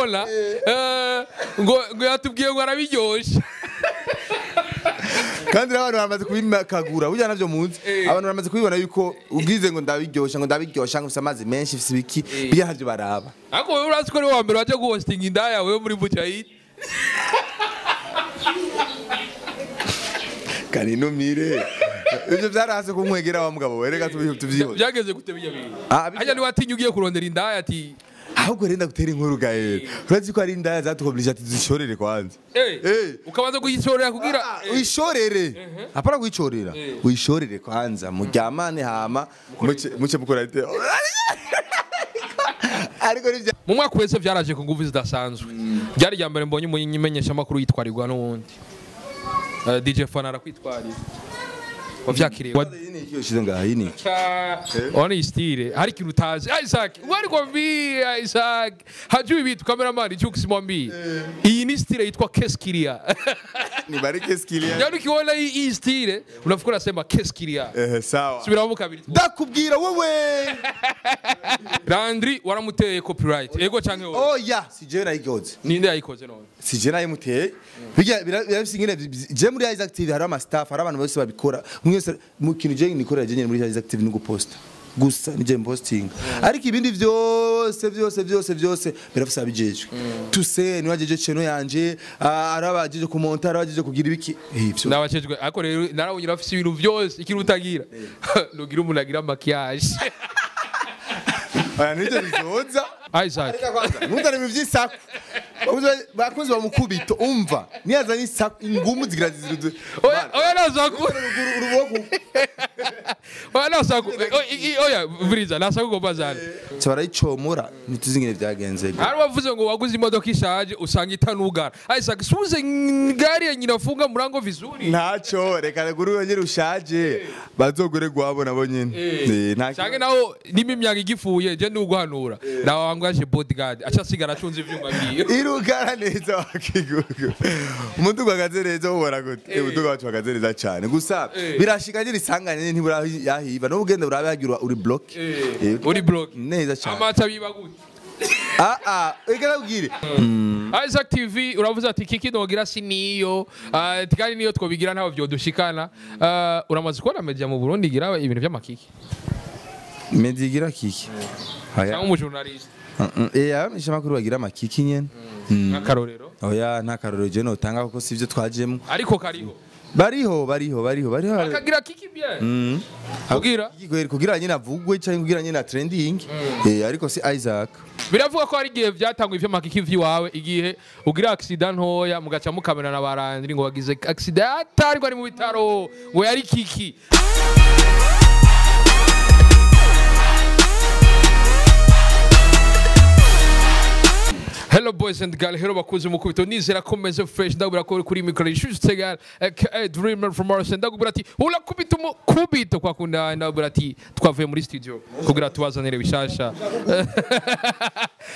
Mbona ngo yatubwiye ngo arabiryoshe. Kandi abantu baramaze kubimakagura burya navyo munzi abantu baramaze kubibona yuko ubwize ngo ndabiryosha ngo ndabiryosha ngo amazi menshi ifise ibiki bijya navyo baraba. Ariko wewe urazi ko ari wa mbere waje guhostinga indaya wewe muri Bucayidi. Kaninumire ivyo vyarahase kunkwegera wa mugabo we reka tubyihoze. Byageze gute bijya bintu? Hajya ni watinye ugiye kurondera indaya ati ahubwo renda gutera inkuru gahe. Urazi ko ari indaya zatukoblije ati zishorere kwanza. Ukabanza kuyishorera kugira uyishorere. Hapana kuyishorera. Uyishorere kwanza muryamane hama muce mukora ite. Ariko nivyo mu mwaka wese vyaraje ku nguvu zidasanzwe. Byari rya mbere mbonye umunyimenyesha makuru yitwarirwa n'uwundi. DJ Fana arakwitwarira. Wavyakiriye. Oni style hari kintu utazi Isaac wari kwambia Isaac hajui bitu cameraman icho kusimwambia iyi ni style yitwa Keskiria. Ni bari Keskiria. Yaani ukiona hii style unafikiri unasema Keskiria. Sawa. Subiramo kabiri. Ndakubwira wewe. Landry waramuteye copyright. Ego canke wewe. Oya, si je nayikoze. Ninde yayikoze none? Si je nayimuteye. Bijya birafise ingene je muri Isaac TV hari ama staff hari abantu bose babikora. Mwese mu kintu je nikorera je muri Isaac TV nugo posta. Gusa nije posting. Ariko ibindi vyose vyose vyose vyose birafise abijejwe. Tuse ni wajeje cheno yanje arabajeje ku monta arabajeje kugira ibiki ivyo. Nabajejwe ariko rero narabonye rafise ibintu vyose ikintu utagira. Nugira umuntu agira maquillage. Aya nivyo bizoza. Isaac. Ntuzane ibintu vy'isaku. Bakunzi bamukubito umva. Niyazanye isaku ingumu zigira zirudu. Oya nazaku. Uruboko. Oya nazaku. Oya vriza nasaku gobazana. Barayicomora ntituzingene vyagenze. Hari wavuze ngo waguze imodoka ishaje usanga itanugara. Isaac suze gari ya nyinafunga murango vizuri. Ntaco reka guru wenyine ushaje bazogure gwabo nabo nyene. Nta canke naho nimi imyaka igifuye je nduguhanura. Nawe wangaje bodyguard acha sigara acunze ivyuma biriyo. Irugara neza wakigugu. Umuntu gwagaze neza ubora gute? Umuntu wacu wagaze neza cyane. Gusa birashika nyine isangane ntibura yahiba no ugenda urabagira uri block. Uri block. Neza cyane. Amata biba gute? Reka nakubwire. Isaac TV uravuze ati kiki nogira si niyo tikari niyo twobigira ntaho vyodushikana. Uramaze kubona media mu Burundi igira ibintu vy'amakiki? Media igira kiki? Cyangwa umu journalist? Abamenyesha makuru bagira amakiki nyene. Ntakarorero? Oya nta karorero je notanga kuko sivyo twajemo. Ariko kariho. Bariho bariho bariho bariho. Akagira kiki bien. Kugira kugira nyine avugwe cyangwa kugira nyine trending. Ariko si Isaac. Biravuga ko ari igihe byatangwa ivyo makiki vyiwawe igihe ugira accident ntoya mugaca mukamera na barandiri ngo wagize accident atari ari mu bitaro ngo yari kiki. Hello boys and girls, hello bakuzi mukubito nizera ko meze fresh ndabura ko kuri micro ishushe gal aka Dreamer from Mars ndagubura ati urakubita umukubito kwa kunda ndabura ati twavuye muri studio kugira tubazanire bishasha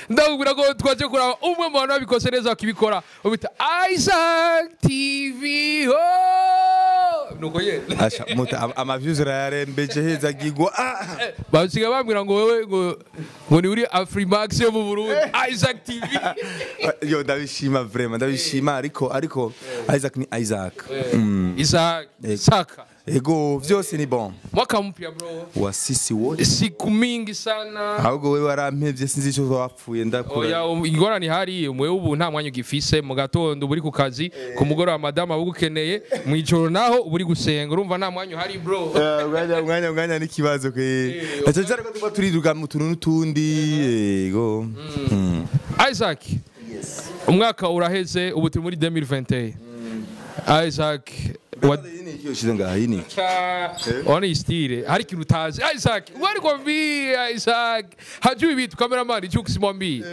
ndagubura ko twaje kuraba umwe mu bantu babikose neza akibikora ubita Isaac TV. Oh nuko ye asha muta ama views rarembeje heza gigwa basiga bambwira ngo wewe ngo ni uri Afrimax yo mu Burundi Isaac TV. Yo ndabishima vraiment ndabishima ariko Isaac ni Isaac. Isaac Saka. Ego vyose ni bon. Mwaka mpya bro. Wa sisi wote. Siku mingi sana. Ahubwo wewe warampevye sinzi ico wapfuye ndakura. Oya ingorane hari mwe ubu nta mwanya ugifise mu gatondo buri ku kazi ku mugoroba madama abugukeneye mu ijoro naho uburi gusenga urumva nta mwanya hari bro. Umwanya umwanya ni kibazo kwe. Ndacyari ko tuba turiruka mu tuntu n'utundi yego. Isaac. Yes. Umwaka uraheze ubu turi muri 2021. Isaac Oni style hari kintu utazi Isaac wari kwambia Isaac hajui bitu cameraman icho kusimwambia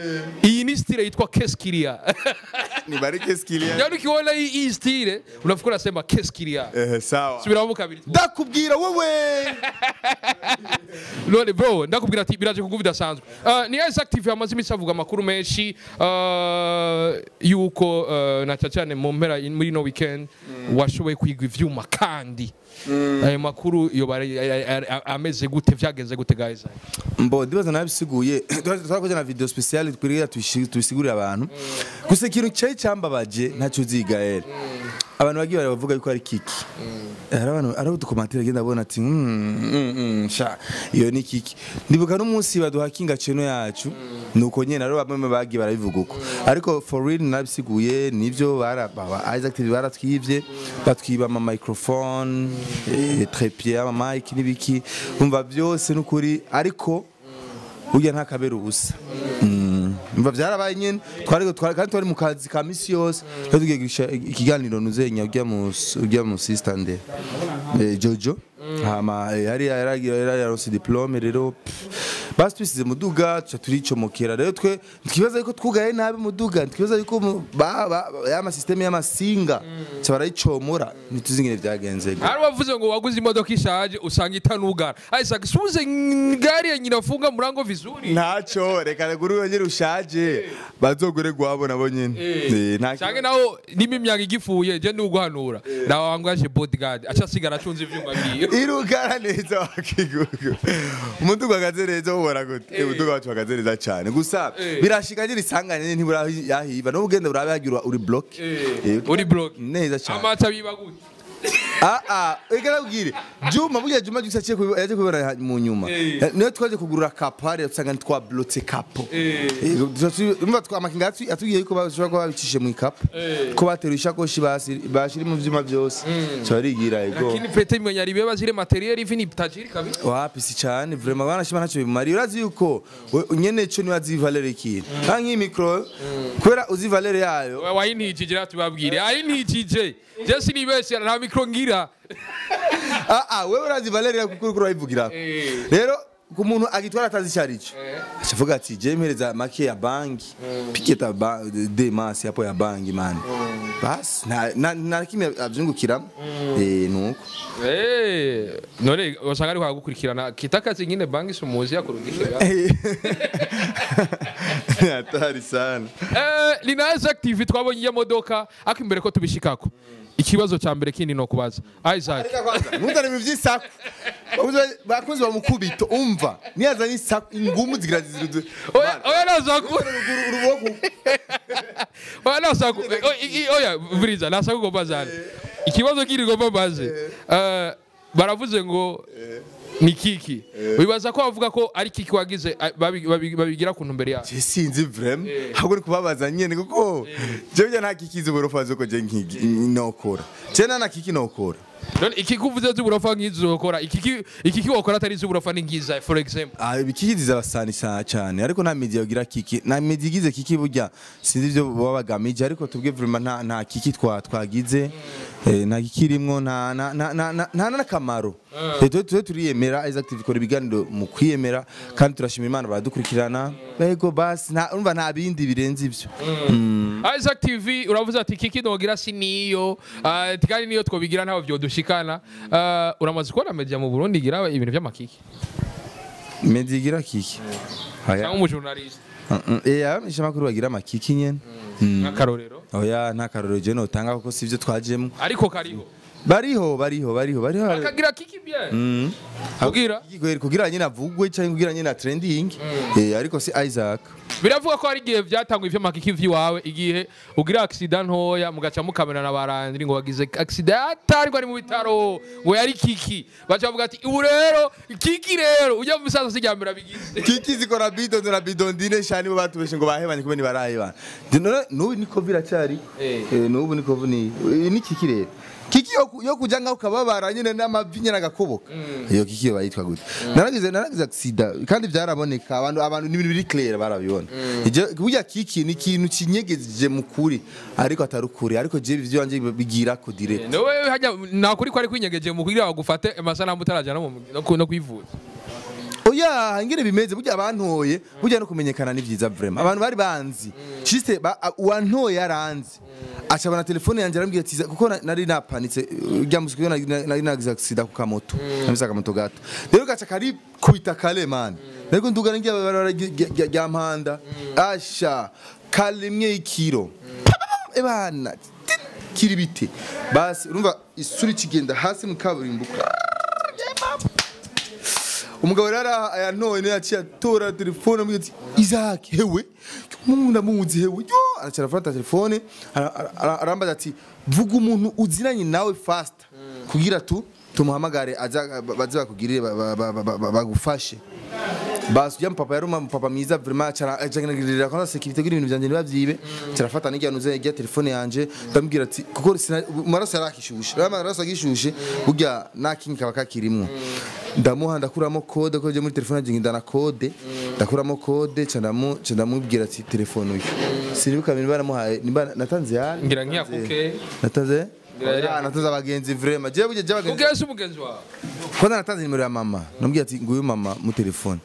iyi ni style yitwa Keskiria. Ni bari Keskiria. Yaani ukiona hii style unafikiri unasema Keskiria. Sawa. Subiramo kabiri. Ndakubwira wewe. None bro ndakubwira ati biraje kuguva bidasanzwe. Ni Isaac TV amaze iminsi avuga amakuru menshi yuko na cyane mu mpera muri no weekend washoboye bigwa ivyuma kandi ayo makuru yo ameze gute, vyagenze gute guys? Mbo ndibaza nabisiguye, twarakoze na video special twiriya tubisigurira abantu. Gusa ikintu cyari cyambabaje ntacyo uzigaera, abantu bagiye baravuga yuko ari kiki. Hari abantu ari udukomantere agenda abona ati sha iyo ni kiki. Ndibuka n'umunsi baduha kinga cheno yacu nuko nyene ari bamwe bagiye barabivuga uko, ariko for real nabisiguye nivyo baraba Isaac TV baratwivye, batwiba ama microphone, trépied, ama mic n'ibiki, umva byose n'ukuri, ariko burya nta kabera ubusa. Umva byarabaye nyene, twari kandi twari mu kazi ka misi yose, twari tugiye guhisha ikiganiro nuzenya ujya mu sister nde Jojo hama yari yararonse diplome rero basi twisize muduga tuca turicomokera. Rero twe twibaza yuko twugaye nabi muduga, twibaza yuko ya system y'amasinga ca barayicomora, ntituzingene vyagenze. Hari wavuze ngo waguze imodoka ishaje usanga itanugara. Isaac, suze gari ya nyinafunga murango vizuri. Ntaco reka guru wenyene ushaje bazogure gwabo nabo nyene. Canke naho nimi imyaka igifuye je nduguhanura nawe wangaje bodyguard aca sigara acunze ivyuma biriyo. Irugara neza wakigugu umuduga agaze neza ubora gute? Umuduga wacu agaze neza cyane, gusa birashika ngira isanganye ntibura yahiba no ugenda urabe yagira uri block. Uri block neza cyane. Amata biba gute? Eka nabwire Juma, burya Juma gusa aciye yaje kubibona mu nyuma, niyo twaje kugurura kapo hariya usanga twa bloqué kapo. Umva twa amakinga atubwiye yuko bashobora kuba babicishe mu ikapo ko bateruye ishakoshi bashiri mu vyuma byose carigira ego. Lakini pete mwenye alibeba zile materiel hivi ni tajiri kabisa. Wapi si cyane vraiment banashima ntacyo bimariye. Urazi yuko nyene cyo niba azi valeur ikintu nka micro kubera uzi valeur yayo. Wayintijije ratubabwire ayintijije je sinibese nta micro ngira. Wewe urazi valeur ya kukuru urayivugira. Rero ku muntu agitwara atazi cyarico acavuga ati je mpereza make ya banki piketa de masse yapo ya banki man bas na kimwe abyungukira nuko none wasanga ari kwagukurikirana kitakazi nyine banki sumuzi yakurungikira. Hatari sana. Lina Isaac TV twabonye iyo modoka ariko imbere ko tubishikako ikibazo ca mbere kindi no kubaza Isaac. Ntuzane mu vy'isaku bakunzi bamukubito umva niyazanye isaku ingumu zigira zirudu. Oya nazaku uruboko. Oya nazaku oya vriza nazaku gomba ikibazo kiri gomba baze. Baravuze ngo ni kiki, wibaza ko bavuga ko ari kiki wagize babigira ku ntumbere yawe? Je sinzi vraiment ahubwo kubabaza nyene kuko je burya nta kikizi uburofa zoko je nkigi nokora je nta kiki nokora. None ikikuvuze z'uburofa nk'izokora ikiki wakora atari z'uburofa ni ngiza for example. Ibikikizi abasani cyane ariko nta media yogira kiki, nta media igize kiki burya sinzi ivyo baba bagamije, ariko tubwe vraiment nta kiki twagize nta kikirimwo nta nta nakamaro. Twe turiyemera Isaac TV ikora ibiganiro mu kwiyemera kandi turashima Imana baradukurikirana. Yego basi urumva nta bindi birenze ivyo. Isaac TV uravuze ati kiki nogira siniyo kandi niyo twobigira ntaho vyodushikana. Uramaze kubona media mu Burundi igira ibintu vy'amakiki? Media igira kiki? Cyangwa umu journalist? Abamenyeshamakuru bagira amakiki nyene. Ntakarorero? Oya nta karorero je notanga kuko sivyo twajemo. Ariko kariho. Bariho bariho bariho bariho. Akagira kiki bien. Kugira kugira nyine avugwe cyangwa kugira nyine trending. Ariko si Isaac. Biravuga ko ari igihe byatangwa ivyo makiki vyiwawe igihe ugira accident ntoya mugaca mukamera na barandiri ngo wagize accident atari ari mu bitaro ngo yari kiki, baca bavuga ati ubu rero kiki rero ujya mu bisaza sijyambera bigize kiki zikora bidon na bidondine shani bo batubeshe ngo bahebanye kumbe nibarahebana. N'ubu niko biracyari n'ubu niko ni kiki rero kiki yo kuja ngaho kababara nyene n'amavi nyene agakoboka iyo kiki yo bayitwa gute? Naragize accident kandi byaraboneka abantu n'ibintu biri clair barabibona. Burya kiki ni ikintu kinyegeje mu kuri ariko atari ukuri, ariko je ivyo wanje bigira ko direct. Nowe hajya nakuri ko ari kwinyegeje mu kugira bagufate amasanamu utarajana no kwivuza. Oya ngire bimeze burya abantoye burya no kumenyekana ni vyiza vraiment. Abantu bari banzi juste uwantoye yaranzi acabana telefone yanje arambwira ati kuko nari napanitse urya musi kuko nari nagize accident ku kamoto namisa kamoto gato rero gaca kari kwita kale man nariko ndugana ngiye barabara rya mpanda asha kalimwe ikiro ebana Kiri bite basi urumva isura ikigenda hasi mu kaburimbo. Umugabo rero ayantoye niyo yaciye atora telefone amubwira ati Isaac hewe umuntu ndamuzi hewe yo, araca arafata telefone arambaza ati vuga umuntu uzinanye nawe fast kugira tu tumuhamagare aza baze bakugirire bagufashe. Basi ujya papa yari papa mwiza vraiment, acanagirira kwanza security kugira ibintu byanje ntibavyibe. Carafata n'ijya nuze ijya telefone yanje, ndamubwira ati kuko maraso yarakishushe, rero amaraso agishushe burya nta kingi kaba kakirimwo. Ndamuha ndakuramo code ko je muri telefone yanje ngindana code, ndakuramo code ca ndamubwira ati telefone uyu sinibuka bintu baramuhaye nimba natanze yari Ngira nkiyakuke. Natanze. Ngira yari- Oya, natanze abagenzi vraiment, je burya je abagenzi. Kuke si umugenzi wawe. Kwanza natanze nimero ya mama, namubwira ati nguyu mama mu telefone.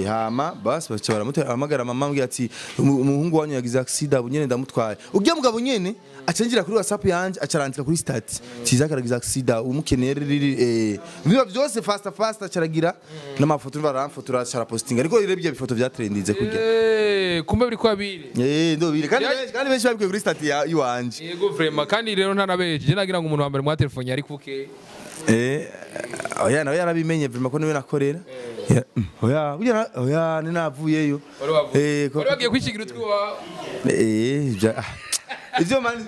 Hama basi baca baramutera ahamagara mama, ambwira ati umuhungu wanyu yagize accident ubu nyene ndamutwaye. Ugiye mugabo nyene acenjira kuri WhatsApp yanje acarandika kuri status Isaac aragize accident umukeneye riri biba byose fast fast acaragira n'amafoto baramfotora acara posting, ariko rero ibyo bifoto byatrendinze kurya. Kumbe biri kwa biri. Ndobire kandi kandi benshi babikuye kuri status ya iwanje. Yego vraiment, kandi rero ntanabeje je nagira ngo umuntu wa mbere mwa telefone yari kuke. Oya nawe yarabimenye vraiment ko niwe nakorera. Oya burya oya ninavuyeyo. Wari wavuye. Wari wagiye kwishigira utwi wawe. Ivyo mani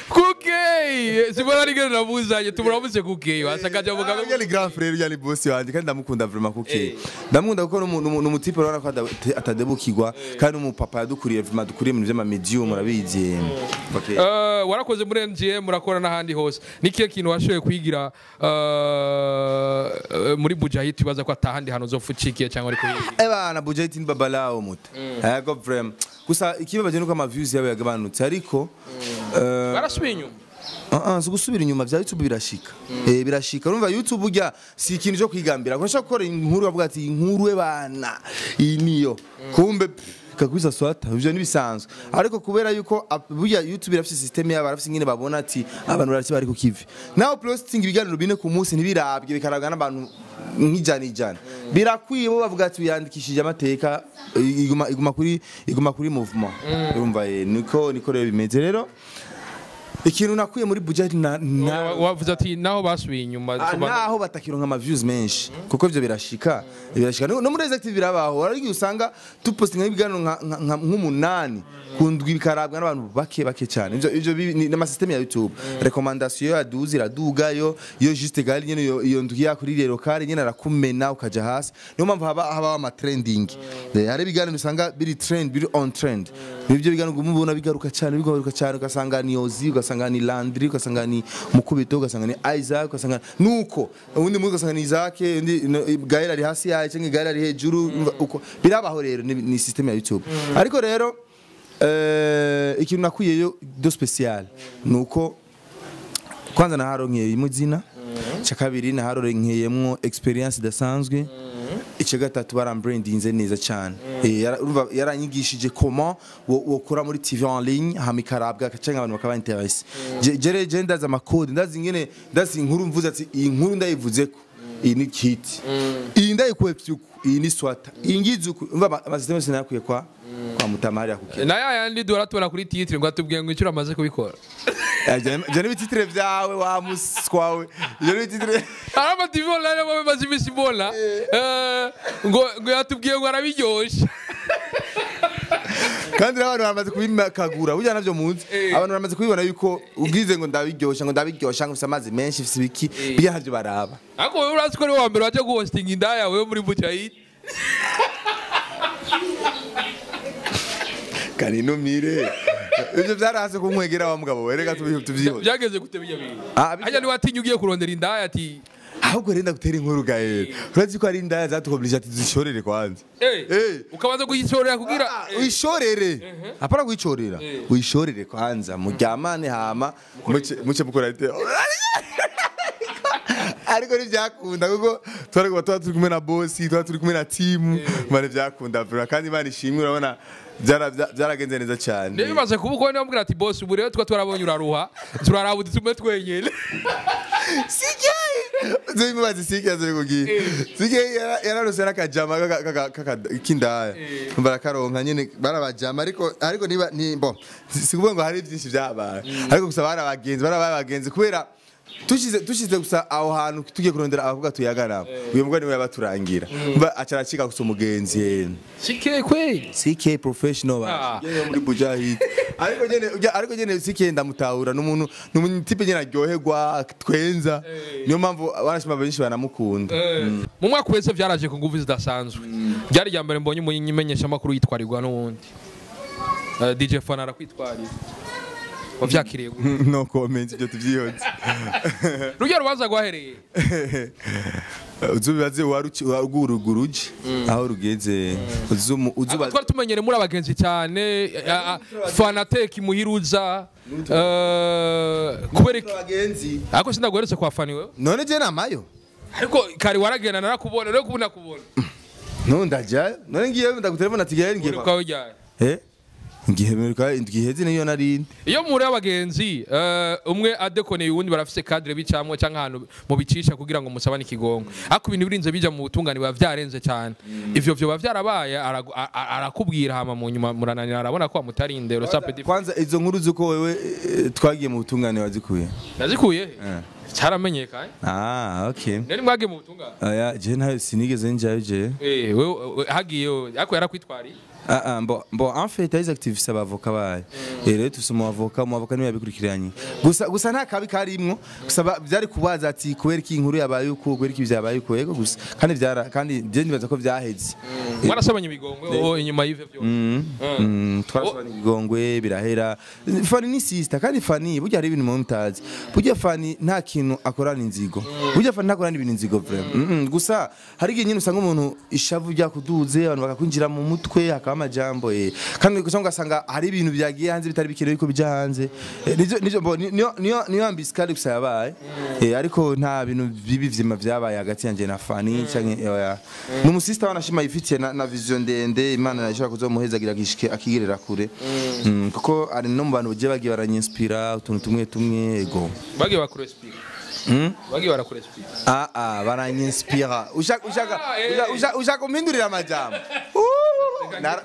Kuke sibona ari gero namuzanye tumuramutse kuke wasakaje avuga Ujya ni grand frère, ujya ni boss wanje kandi ndamukunda vraiment kuke. Ndamukunda kuko n'umutipe urabona ko atadebukirwa kandi n'umupapa yadukuriye vraiment, dukuriye mu bintu vy'ama medium murabizi. Okay. Warakoze muri MGM, murakora n'ahandi hose, ni kihe kintu washoboye kwigira muri Bujahit wibaza ko atahandi hantu uzopfa cyangwa ari kuhigira? Ebana Bujahit ni babalao muta. Yego vraiment. Gusa ikibabaje nuko ama views yabo yagabanutse ariko barasubiye inyuma. Si gusubira inyuma vya YouTube birashika. Birashika. Urumva YouTube burya si ikintu cyo kwigambira. Urashaka gukora inkuru bavuga ati inkuru ebana iyi niyo. Kumbe kakubisa swata ivyo nibisanzwe. Ariko kubera yuko burya YouTube irafise system yabo, barafise ingene babona ati abantu baraki bari ku kivi. Naho posting ibiganiro bine ku munsi ntibirabwe bikarabwa n'abantu nk'ijana ijana. Birakwiye bo bavuga ati yandikishije amateka iguma kuri movement. Urumva niko rero bimeze rero. Ikintu nakuye muri Bujahit na Wavuze ati naho basubiye inyuma naho batakironka ama views menshi kuko ivyo birashika no muri Exactive birabaho. Hari usanga tupostinga ibiganiro nk'umunani kundwi bikarabwa n'abantu bake bake cyane. Ivyo ni ama system ya YouTube recommandation yaduze iradugayo iyo juste gali nyene iyo ndwi yakuri rero kare nyene arakumena ukaja hasi. Niyo mpamvu haba ama trending. Hari ibiganiro usanga biri trend, biri on trend. Nibyo biganiro mubona bigaruka cyane ugasanga ni Ozi, ugasanga ni Landry, ugasanga ni Mukubito, ugasanga ni Isaac, ugasanga nuko undi muntu ugasanga ni Isaac, undi Gael ari hasi yaye cyangwa Gael ari hejuru uko birabaho rero ni system ya YouTube. Ariko rero ikintu nakuyeyo do special nuko kwanza naharonkeye imuzina, cya kabiri naharonkeyemwo experience idasanzwe, icya gatatu barambrandinze neza cyane. Urumva yaranyigishije comment wokora muri TV en ligne hama ikarabwa cyangwa abantu bakaba interesse. Je ndazi amakode, ndazi ingene, ndazi inkuru mvuze ati iyi nkuru ndayivuzeko iyi ni hit, iyi ndayikuye uku, iyi ni swata, iyi ngize uku. Urumva amasystem yose nayakuye kwa Mutamari akuke. Na yandi duhora tubona kuri titre ngo atubwiye ngo icyo uramaze kubikora. Ivyo ni ibititire vyawe wa muswa we. Ivyo ni ibititire. Arama TV online abo bamaze imisi mbona. Ngo yatubwiye ngo arabiryoshe. Kandi abantu baramaze kubimakagura burya navyo muzi. Abantu baramaze kubibona yuko ubwize ngo ndabiryosha ngo mfise amazi menshi mfise ibiki burya ntavyo baraba. Ariko wewe urazi ko ari wa mbere waje guhostinga indaya wewe muri Bujahit. Kaninumire. Ivyo byarahase kunkwegera wa mugabo we, reka tubyihoze. Byageze gute bijya bintu? Hajya ni watinye ugiye kurondera indaya ati ahubwo renda gutera inkuru gahe. Urazi ko ari indaya zatukoblije ati zishorere kwanza. Ukabanza kuyishorera kugira uyishorere. Apana kuyichorera. Uyishorere kwanza muryamane hama muce mukora ite. Ariko ntibyakunda kuko twari kuba turi kumwe na boss, twari turi kumwe na team, mane byakunda vura kandi Imana ishimwe urabona byaragenze neza cyane. Nibimaze kuba uko ndamubwira ati boss ubu rero twa twarabonye uraruha, turaraba udutume twenyene. Sijai. Uzobimubaza CK azobikubwira. CK yararose n'akajama k'indaya. Barakaronka nyene, barabajama, ariko niba ni bo si kuvuga ngo hari byinshi byabaye, ariko gusa barabagenzi, barabaye abagenzi kubera tushize gusa aho hantu tugiye kurondera abakobwa tuyagana, uyu mugore niwe yabaturangira. Mba aca aracika gusa umugenzi. CK kweli. CK professional Ah. ba muri Bujahid, ariko nyene ariko nyene CK ndamutahura, n'umuntu n'umuntu type nyene aryoherwa twenza, niyo mpamvu barashima benshi banamukunda. Mu mwaka wese byaraje ku nguvu zidasanzwe. Byari rya mbere mbonye umumenyeshamakuru yitwarirwa n'uwundi. DJ Fana arakwitwarira, wavyakiriye gute? No comment, ibyo tuvyihonze. Rujya rubanza rwahereye Uzubibaze waruguruguruje aho rugeze uzumu Ariko uzubaze. Twari tumenyere muri abagenzi cyane, Fanatec muhiruza, kubera iki? Abagenzi. Ariko sinaguheretse kwa Fani wewe. None je namayo. Ariko kare waragenda narakubona, rero kubona kubona. None ndajyayo, none ngiye ndagutelefona ati ngiye Uri kwawe ryari? Ngiye mperuka indwi niyo narindi. Iyo muri abagenzi, umwe adekoneye uwundi, barafise cadre bicamwo cyangwa ahantu mubicisha kugira ngo musabane ikigongo, ariko ibintu birinze bija mu butungane biba vyarenze cyane. Ivyo vyoba vyarabaye, arakubwira hama mu nyuma murananira, arabona ko amutari indero ça petit. Kwanza izo nkuru zuko wewe twagiye mu butungane wazikuye? Nazikuye, cyaramenyekanye. Ah, okay. Nari mwagiye mu butungane? Aya je ntayo sinigeze njayo je. Wewe hagiye, ariko yarakwitwariye. Ah ah, bon, en fait Isaac TV saba avocat bayo. Rero tufise umu avocat, umu avocat niwe yabikurikiranye. Gusa nta kabi karimwo, gusa byari kubaza ati kubera iki inkuru yabaye uko, kubera iki byabaye uko, yego gusa. Kandi byara kandi je nibaza ko vyaheze. Mwarasabanye imigongwe wowe inyuma y'ivyo byose? Twarasabanye igongwe birahera. Fani ni sister, kandi Fani burya hari ibintu mu mutazi. Burya Fani nta kintu akorana inzigo. Burya Fani ntakorana ibintu inzigo vraiment. Gusa hari igihe nyine usanga umuntu ishavu ryakuduze, abantu bakakwinjira mu mutwe, hakaba amajambo. Kandi gusa ugasanga hari ibintu byagiye hanze bitari bikenewe ko bija hanze. Nivyo bo niyo ambisikali gusa yabaye. Ariko nta bintu bibi vyima vyabaye hagati yanje na Fani canke oya. Ni umusista wanashima yifitiye na vision ndende, Imana yashaka kuzomuhezagira agishike akigerera kure. Kuko ari no mu bantu bagiye bagiye baranyinspira utuntu tumwe tumwe, ego. Bagiye bakurespira? Bagiye barakurespira? Ah ah, baranyinspira. Ushaka Ah, eh. ushaka umpindurira amajambo.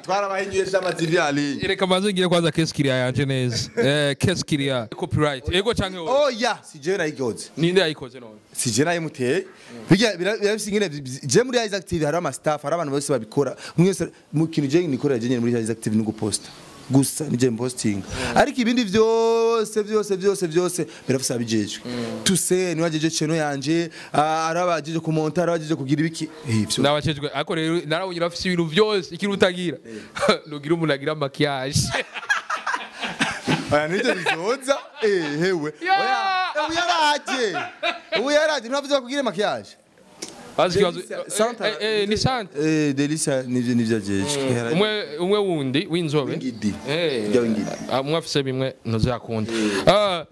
Twarabahinyuye ama TV ali. Reka manze ngire kwanza keskiria yanje neza. Keskiria copyright ego canke oya? Oya, si jewe nayikoze. Ninde yayikoze none? Si je nayimuteye. Bijya birafise ingene je muri Isaac TV hari ama staff, hari abantu bose babikora. Umwe wese mu kintu je nikorera je nyene muri Isaac TV ni guposta. Gusa ni je posting. Ariko ibindi byose byose byose byose birafise abijejwe. Tuse ni wajeje cheno yanje, arabajeje kumonta, arabajeje kugira ibiki. Ivyo. Nabacejwe, ariko rero narabonye urafise ibintu byose, ikintu utagira nugira umuntu agira maquillage. Aya nivyo bizoza. Hewe. Yeah! Oya, ubu yaraje. Ubu yaraje, ntibavuze bakugire maquillage. Bazi ikibazo. Santa. Ni sante. Delisa nivyo ajejwe. Umwe wundi w'inzobe. Wingidi. Rya Wingidi. Umwe afise bimwe ntuzakunda.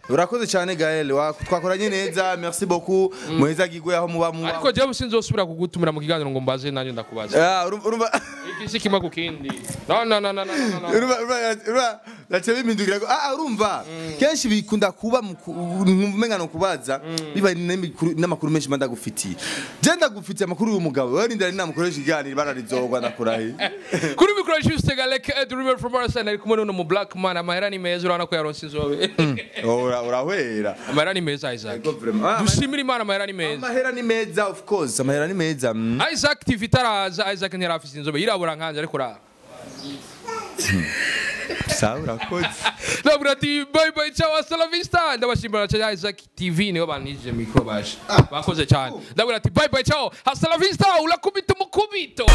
Urakoze cyane Gaël, twakoranye neza, merci beaucoup. Muheza gigwe aho muba. Ariko jewe sinzosubira kugutumira mu kiganiro ngo mbaze nanjye ndakubaza. Ah, urumva Iki si kimwe ku kindi. No, no, no, no, no, no, no. Urumva nace bimindukira ko urumva kenshi bikunda kuba nkumva umenga no kubaza biba n'amakuru menshi mba ndagufitiye. Je ndagufitiye amakuru y'uyu mugabo, wewe rindira ninamukoresha ikiganiro bararizogwa, ndakurahiye. Kuri mikoro Juste Galek Dreamer from Arsenal, ari kumwe n'uno mu black man. Amahera ni meza, urabona ko yaronse inzobe. Urahwera. Amahera ni meza, Isaac. Ego, vraiment. Dushimire Imana, amahera ni meza. Amahera ni meza, of course, amahera ni meza. Isaac TV itaraza, Isaac ntiyarafise inzobe, yirabura nkanje, ariko raba. Sawa, urakoze. Ndabwira ati bye bye, ciao, hasta la vista. Ndabashimira cyane Isaac TV, nibo banije mikro baje bakoze cyane. Ndabwira ati bye bye, ciao, hasta la vista, ulakubita umukubito.